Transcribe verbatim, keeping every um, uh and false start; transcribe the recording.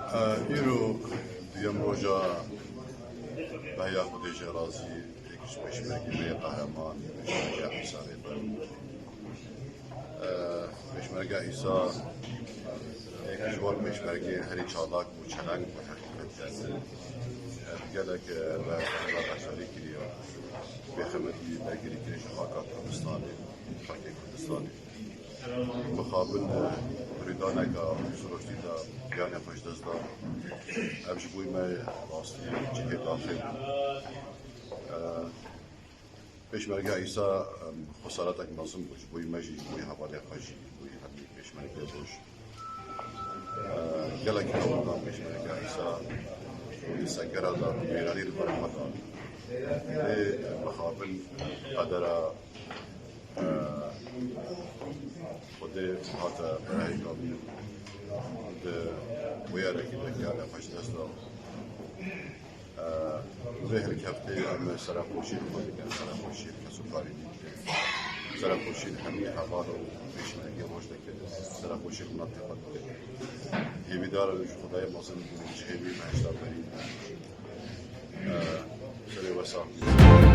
Îro duyem roja beya Xwedê jê razî, yek ji pêşmergê me yê qehreman, pêşmerge Îsa Rêber. Pêşmerge Îsa yek ji wan pêşmergê herî çalak û çeleng û heqîqet gelek, gelek, e, be, be beşdarî kiriye. Bêxemetî bergirî kiriye ji xaka Kurdistanê, xakê Kurdistanê. Mixabin, e, rûdaneka sirûştî de giyanê xwe ji dest da. Ev ji bo me rastî cihê daxê bû. E, Pêşmerge Îsa, em, xesaratek mezin bû, ji bo me jî, ji bo hevalê xwe jî, ji bo hemî pêşmerge roj. E, gelek heval da pêşmerge Îsa, di sengera de mêranî li ber xwe da. Lê mixabin qedera, e, Xwedê hate berehîka bî. Di wêyarekî de giyanê xwe ji dest da. Vê hilkeftê em serexweşî li xwe dikin, serexweşî li kesûkarî dî dikin, serexweşî li hemî heval û pêşmergê roj dikin, serexweşî li miletê xwe dikin. Hêvîdar in ji Xwedayê mezin bû, ji hêvî behişta berî. Serê we sax bî.